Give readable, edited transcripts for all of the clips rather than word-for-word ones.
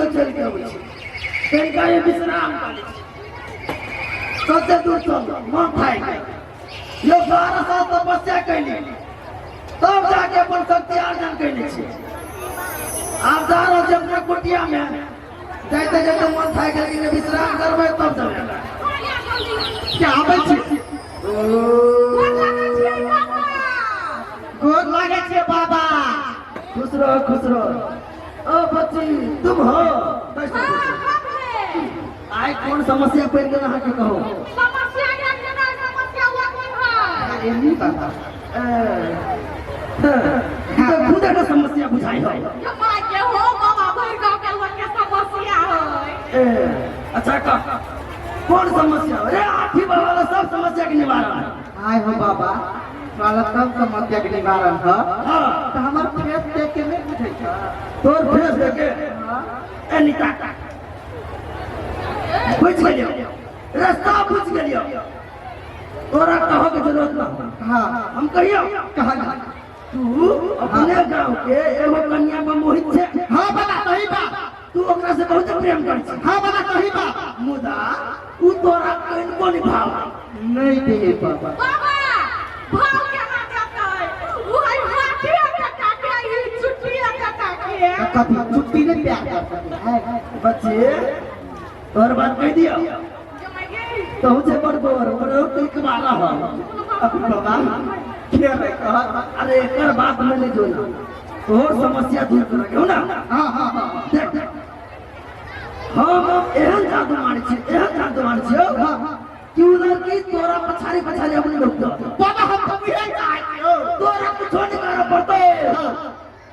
से चलि के अबै छी, तनिका ये विश्राम कऽ लै छी। कते दूर चल मन थाकि गेल। यो 12 साल तपस्या कैली तब जाके अपन शक्ति अर्जन कैले छी। आब जा रहल छी अपना कुटिया में, जाइते जाइते मन थाकि गेल कि विश्राम करबै तब जेबै। क्या आबै छी? गोर लागै छियै बाबा। खुश रहो, खुश रहो। ओ बच्ची तुम हो? कैसे आइ कोन समस्या पड़ि गेल अहाँके कहू? समस्या ये केना समस्या हुआ कोन है? अरे नी बाबा। ए, ई तऽ खुद एकटा समस्या बुझाइ है। ये माय के हो बाबा, भरि गाँव के लोग के समस्या है। ए, अच्छा कह कोन समस्या? अरे आठी बाबा वाला सब समस्या के निवारण है। आय हो बाबा, तोरा सब समस्या के निवारण है। हाँ। तो हमर फेस देख के नहीं बुझै छ? तोर फेस देख के? हाँ। ए नीता, बुझ गेलियो, रास्ता बुझ गेलियो, तोरा कहो के जरूरत ना। हाँ। हम कहियो? कहा ना। तू अपने गांव के एगो कन्या पर मोहित छे। हाँ बाबा, सही बात। तू ओकरा से बहुत प्रेम करै छी। हाँ बाबा, सही बात। मुदा उ तोरा कनिको नहीं भाव नहीं दे बाबा। बाबा भाव केना देतै? ओ है हाथी के काके, ई चुट्टी के काके। कभी छुट्टी नहीं प्यार कर सके है। बच्चे तोहर बात कह दियो। कहूँ से बड़ गोर बड़ क्लिक वाला हो। अब बाबा के रे कह? अरे एकर बात में नहीं जोना, तोहर समस्या दूर करे हो ना। हाँ हाँ हाँ। देख, हम एहन जादू मारै छी, एहन जादू मारै छी हाँ हाँ कि उ लड़की तोरा पछाड़ी पछाड़ी अपने लोग। बाबा, हम तो इहे चाहै छियौ। तोरा कुछो नहीं करे पड़तौ,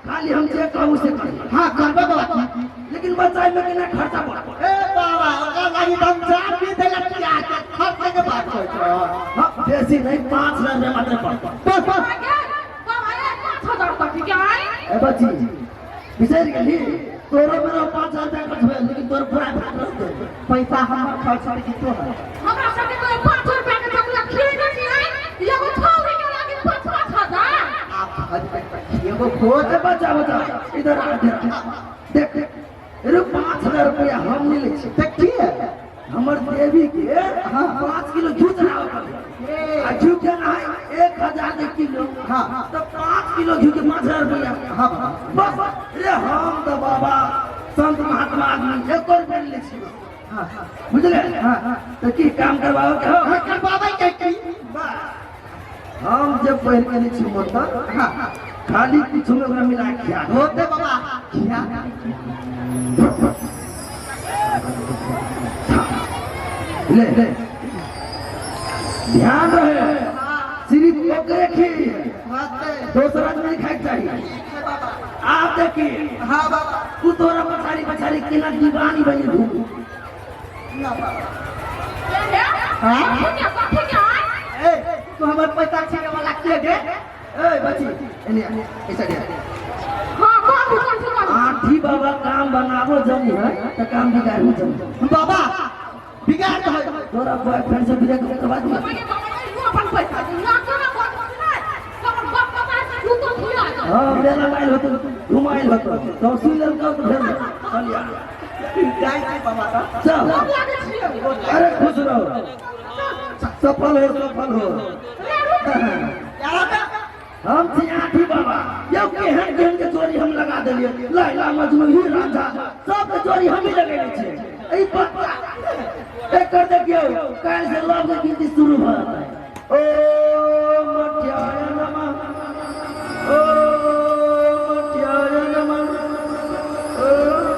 खाली हम जे कहू से करी। हाँ करबे बाबा। लेकिन बचाई में केना खर्चा पड़तौ? ए बाबा, ओकरा लागी तऽ हम जान भी देला तैयार छै, खर्चे के बात होइ छौ। हाँ, बेसी नहीं, 5000 रुपया मात्र पड़तौ। बस बस। बाबा, 5000 तक के ए बच्ची, बिसरि गेली? तोरो मेरो 5000 रुपया खर्च भेल, लेकिन तोर पूरा भाग रहतौ। पैसा हमर खर्च होय कि तोहर? हमरा सबके तो 5 रुपया के चकला खिएने छियै, एगो छौरी के लागी 5-5 हजार। आप भज पे एगो भोज। ए बच्चा, बच्चा इधर आ, इधर आ। देख रे, 5000 रुपया हम नहीं लै छी। देखिए। हमर देवी के हाँ। 5 किलो घी चढ़ाबऽ पड़तै आ घी केना है, 1000 के किलो। हाँ। तऽ 5 किलो घी के 5000 रुपया। हाँ बाबा। बस रे, हम तऽ बाबा संत महात्मा आदमी, एको रुपया नहीं लै छी। हाँ। बुझले? हाँ हाँ। तऽ की काम करवाओ के हो? हाँ, करवाबै के की? बस, हम जब पहिर के लै छी मोटर, हाँ खाली किछु में ओकरा मिला के खिया दे। होते बाबा, खिया। ले ले, ध्यान रहे, सिर्फ ओकरे खी, होते। दोसरा नहीं खाए के चाहिए। बाबा। आप देखिए। हाँ बाबा। तू तोरा पछाड़ी पछाड़ी केना दीवानी बनी घूम। ना बाबा। हाँ? ए, तू हमर पैसा छीने वाला के गे? ए बच्ची, एने ऐसा दे। आठी बाबा काम बनाबो जनी है तो काम बिगाड़ू जनी। बाबा बिगाड़ दे। तोरा बॉयफ्रेंड से ब्रेकअप करवा दूं। हाँ, मेला माइल होतो, घुमाइल होतो तो सुन लेल तो भेल चल यार। जाइ छी बाबा तऽ। चल। अरे खुश रहो, सफल हो, सफल हो। हम छी आठी बाबा यौ, केहन केहन के चोरी हम लगा देलियै। लैला मजनू, हीर रांझा सब के चोरी हम ही लगेने छियै। एहि बच्चा एकर देखियौ, काल्हि से लव के गिनती शुरू भऽ जेतै। ओम मठ्याय नमः, ओम मठ्याय नमः, ओम।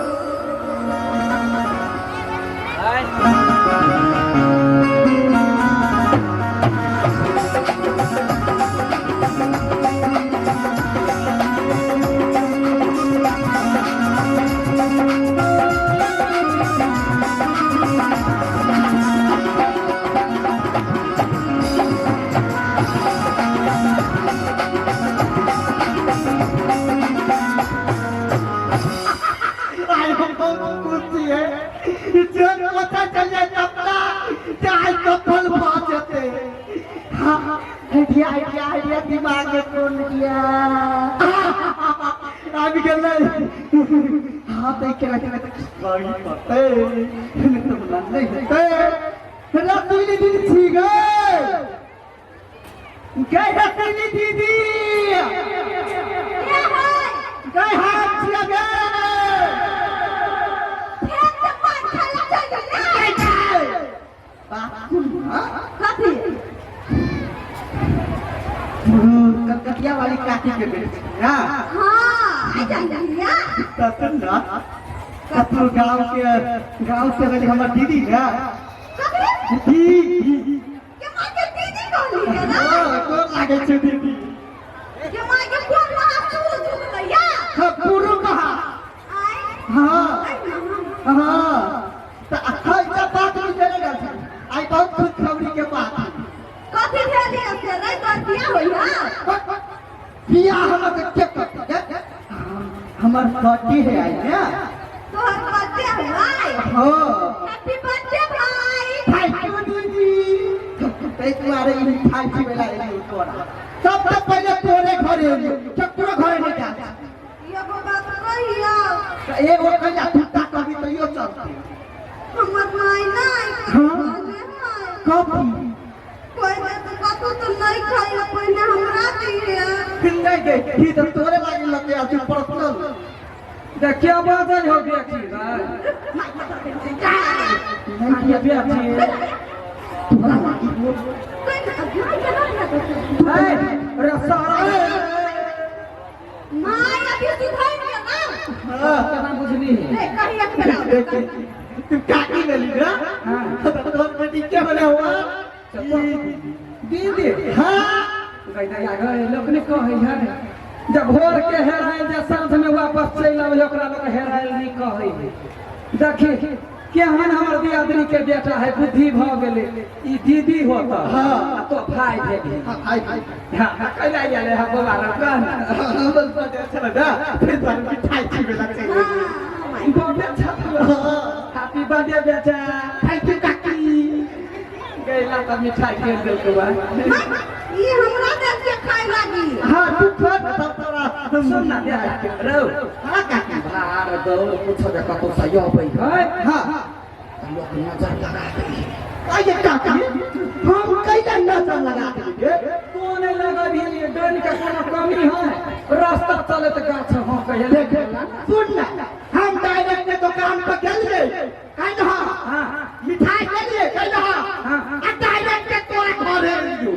आइ हम बहुत खुश छियै जे पता चल जाए तब जे आइ सफल भऽ जेतै। हाँ, आइडिया आइडिया आइडिया दिमाग में कोन गया, आबि गेलै। हाँ। हाँ तो केना केना तऽ करही पड़तै, नहि तऽ हमरा नहि हेतै। रसोली दीदी छी गै, गै रसोली दीदी, के है? गै हाथ छियै गै। फेर से पान खाय ला चलि गेलै। गै गै। बात सुन ना। कथी? कलकतिया वाली काकी के बेटी छी ना? हाँ, आ जाइए। तऽ सुन ना, कतहु गाँव के गाँव से रहली हमर दीदी ना। कथी? दीदी। के माय के दीदी कहली है ना? हाँ, गोर लागै छै दीदी। के माय के कोन महा सूरज उगलैया? हाँ, पुरु कहा। आय। हाँ। आय ना। हाँ, तऽ अखन तऽ बात बुझे नहि छै। आइ बहुत खुशखबरी के बात। कथी भेली से रे, तोर बियाह होई हा? बियाह हमर के के करतै? हमर बर्थडे है आई ने। तोहर बर्थडे है? हाँ। हैप्पी बर्थडे भाई। Thank you दीदी। ताहि दुआरे ई मिठाई खिबेला एलियौ तोरा। सबसँ पहिले तोरे घरे एलियौ, केकरो घरे नहि जा। एगो बात कहियौ? तऽ एगो कहिया, दूटा कहबी तैयो चलतै। हमर माय नहि हाँ? कहने है। कथी? पहिले तऽ कतहु तऽ नहि खाइ, पहिले हमरा दिहे। नहि गे, ई तऽ तोरे लागी लगे आयल छै पर्सनल। देखिया बाजै हो बेटी रे। नहि। ये बेटी। तोरा लागी हो। ए रे सारा। माय अभी सुधरि गेल ना। हाँ। केना बुझली? रे कहिया के बेटा? देख, तू काकी लेली ना? हाँ। तऽ तोहर बेटी के बने हुआ? दीदी। हाँ। गई गई लोक ने कहै है जब भोर के हेरायल जे साँझ में वापस चलि आबै, ओकरा लोक हेरायल नहि कहै है। देखी केहन हमर दियादनी के बेटा है, बुद्धि भऽ गेलै। ई दीदी होता। हाँ। आ तो भाई भेली। हाँ, भाई भाई। हाँ, कैला आयल है बौआ लग, कह ना। हमर बर्थडे छलै ना, ताहि दुआरे मिठाई खिबेला चलि एलियै। बर्थडे छल? हैप्पी बर्थडे बेटा। Thank you काकी। गैला तऽ मिठाई खेल देलकै बा। ई हमरा देल के खाय लागी। हाँ, तू छोड़ तब तोरा। सुन ना बेटा रौ। हाँ काकी। भार दौड़ कुछो जे कतौ से अबै है हाँ तऽ लोक नजर लगा दै है। आइए काकी, हम कैला नजर लगा देलियै? तो नहि लगबिही, डोन के कोनो कमी है? रास्ता चलैत गाछ हौंकै है। देख, सुन ना, हम डायरेक्ट दुकान पर गेलियै कहि हाँ हाँ। मिठाई लेलियै कहि हाँ। आ डायरेक्ट तोरा घरे एलियौ।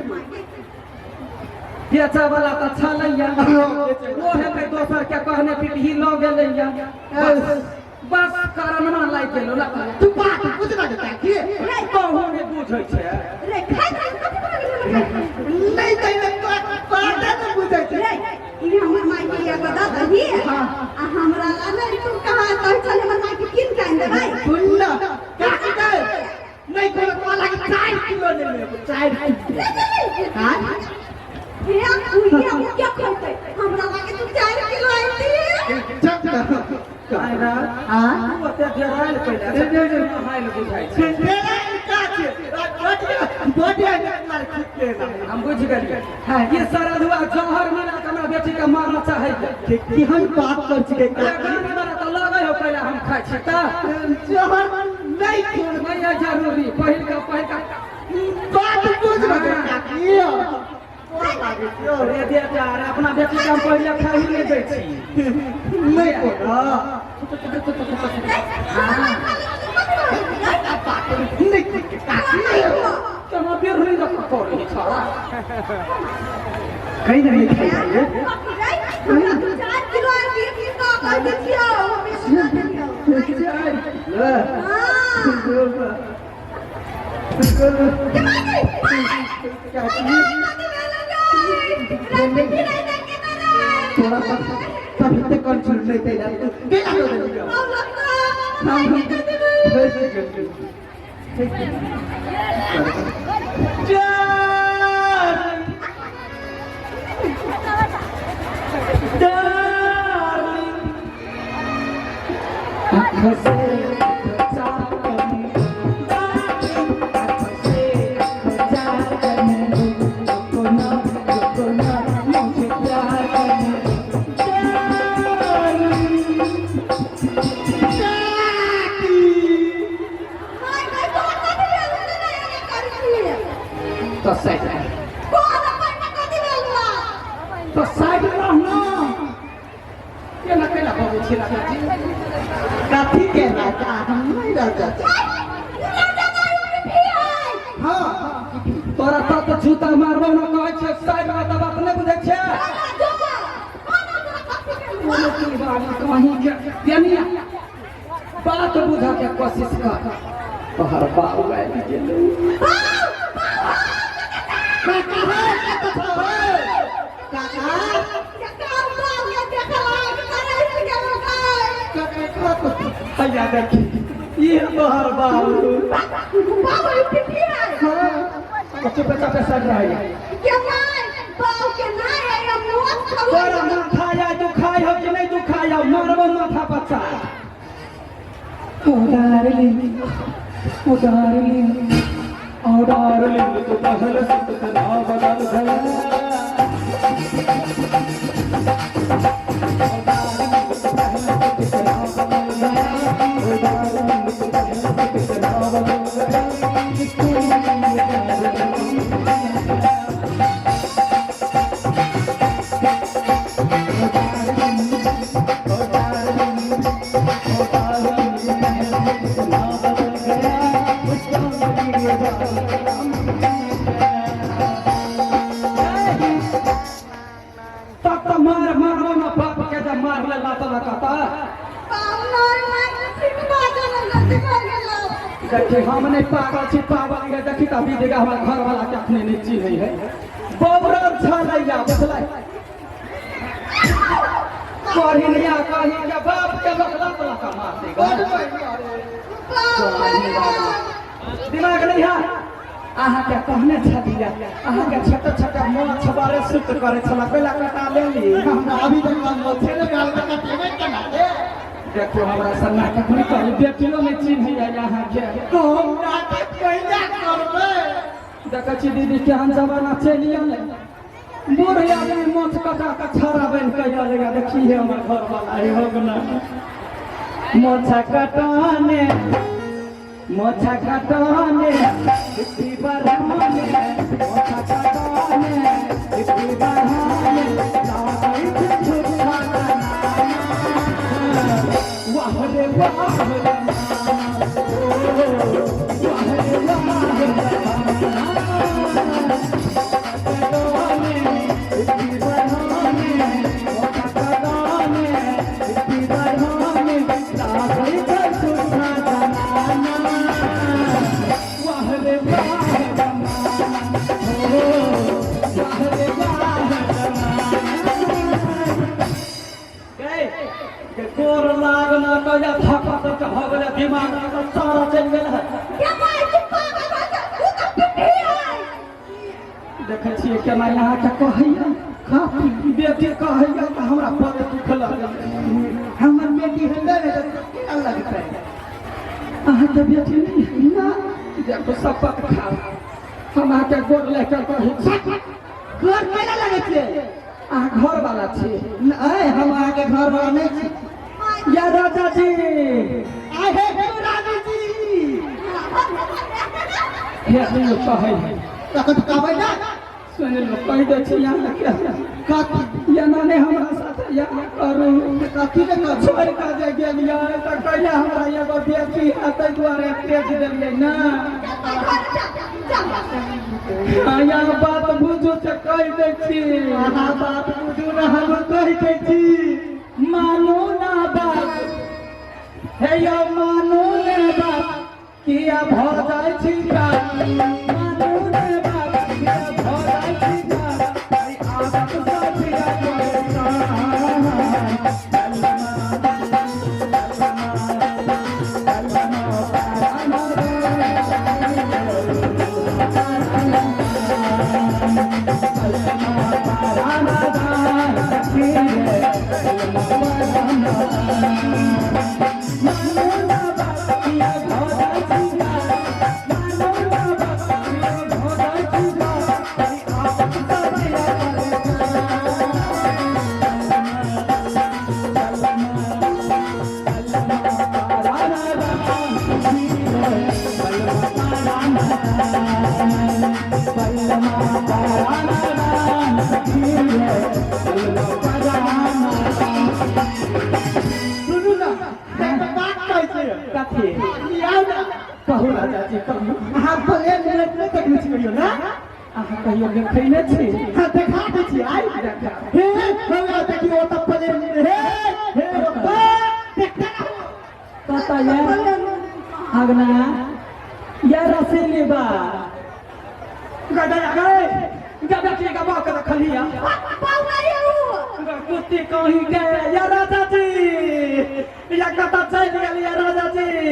बेचै वाला तऽ छलैया, ओ हेतै दोसर के कहने पिपही लऽ गेलैया। बस बस, कारणमा लागि गेलो ला। तू बात बुझ ना काकी। कहू नहि बुझै छै। रे खाय खाय, कथी भऽ गेलै? नहि तऽ तोरा बाते नहि बुझै छै। रे ई हमर माय के एगो दऽ दही आ हमरा ला नहि। तू कहाँ कहै छल हमर माय के कीन के आनि देबै? सुन ना काकी, गै नहि कोनो तोरा लागी 4 किलो नहि लेबो, 4 किलो। हाँ? हे उहे हम क्या खैतै? हमरा लागे तू 4 किलो आनती। चल। आइ रे। हाँ? तू ओते डेरायल पहिले हाइल बुझाइ छै। हम बुझि गेलियै, ई सरधुआ जहर मिला के हमरा बेटी के मारना चाहै छै। केहन बात कर छिकै अरे काकी? गाने वाला तऽ लगै हो पहिले हम खाइ छी तऽ। जहर नहि छोड़। नहि है जरूरी, पहिलका पहिलका। बात बुझ रहे काकी, तोरा लागै छौ। रे बेटा रे, अपना बेटी के हम पहिले खाइ ही नहि दै छी। नहि कोनो नहि काकी। केना बिरनी रख करै छौड़ा। कहीं नहीं खाइ छियै। 4 किलो आनती की कहै छियौ? हम एगो दऽ देलियौ। ले। हाँ। के माय तोरा सब तभी ते कंट्रोल नहीं कैला गेला हो गेलियौ। डार्लिंग, आँख से चांदनी, डार्लिंग, आँख से चांदनी, अपना अपना मुझे प्यार करने, डार्लिंग। के राजा हम नहीं राजा छी। हाँ तोरा तत जूता मारबो न कहै छै साइड में तऽ बात नहि बुझै छै कोनो की बारी कहीं के यानी बात बुझा के कोशिश कर तोहर बाबू आबि गेलै काका हे काका हे काका काका काका हैया देखी ई तोहर बाबू हाँ चुप चाप सड़ रहा है तोरा माथा या दुखाय हो कि नहीं दुखाय हो मारबो माथा बच्चा oh darling oh darling oh darling तू पहल से कितना बदल गया ओ डार्लिंग तू पहल से कितना बदल गया ओ डार्लिंग तू पहल से कितना बदल गया तू मेरे डार्लिंग मार मारो ना बाप के जब मार ले लात लगाता देखी हम नहीं पागल छी पागल के देखी तभी जगह हमारे घर वाला के अपने नहीं चिन्है है बबरल छलैया बुझलै कहिनिया कहीं के बाप के लोक लात लगा मार देगा दिमाग नहीं है अहाँके कहने छलियै अहाँके छोटे छोटे माछ बारे सुत करे छला कोइला कटा लेली हमरा अभी तक मन छै ने गाल में कटेबे केना रे देखो हमरा से नाटक नहि करू बेटियो नहि चिन्हैया अहाँके तो हम नाटक कहिया करबै देखै छी दीदी केहन जमाना चलि गेलै बूढ़ आदमी माछ कटा कऽ छाड़ा बनि कऽ एलै देखी हे हमर घरवाला हे हो गेलै माछ कटाने माछ कटाने लिट्टी बढ़ाने माछ कटाने लिट्टी बढ़ाने लागै छै झूठा कनाना। वाह रे वाह रे माना, ओ, वाह रे वाह रे माना। गोर लागना कहिया धक्का धक्का भऽ गेलै दिमाग सारा चलि गेल है देखै छियै केना अहाँके कहैया काफी बेटी कहैया तऽ हमरा बड़ दुख लगल हमर बेटी हेतै ने तऽ केना लगतै अहाँके बेटी नहि है ना देखो शपथ खाओ हम अहाँके गोर लए कऽ कहै छी घर केना लगै छै अहाँ घरवाला छी नहि हम अहाँके घर वाला नहि छी या राजा जी आय हे हे रानी जी हे सुन कहै है तखन कहबै ना सुन लो कहि दै छी अहाँके कथी एना नहि हमरा साथ एना करू कथी ने करू छोड़ि कऽ जे गेलियै तऽ कहिया हमरा एगो बेटी है ताहि दुआरे तेज देलियै ना यहाँ बात बुझू तऽ कहि दै छी अहाँ बात बुझू ने हम कहि दै छी मानू ना बात हे यौ मानू ने बात किया भऽ जाइ छी बात मानू ने बात किया भऽ जाइ छी बात एहि आदत सँ जिया परेशान सुनू ना एक बात कहै छै कथी? लियाउ ना। कहू राजा जी, कहू। अहाँ प्लेन उड़ैत नहि देखने छी कहियो ना? अहाँ कहियो देखैने छी? हाँ, देखा दै छी आइ। हे हमरा देखियौ ओतऽ प्लेन, हे हे ओतऽ देखते रहू। कतऽ ये अगना या रसीली बा गदा गए गदा के गवा के रखलिया। बाबा ये उ कुत्ती कहीं गए या राजा जी, या कतऽ चलि गेल या राजा जी?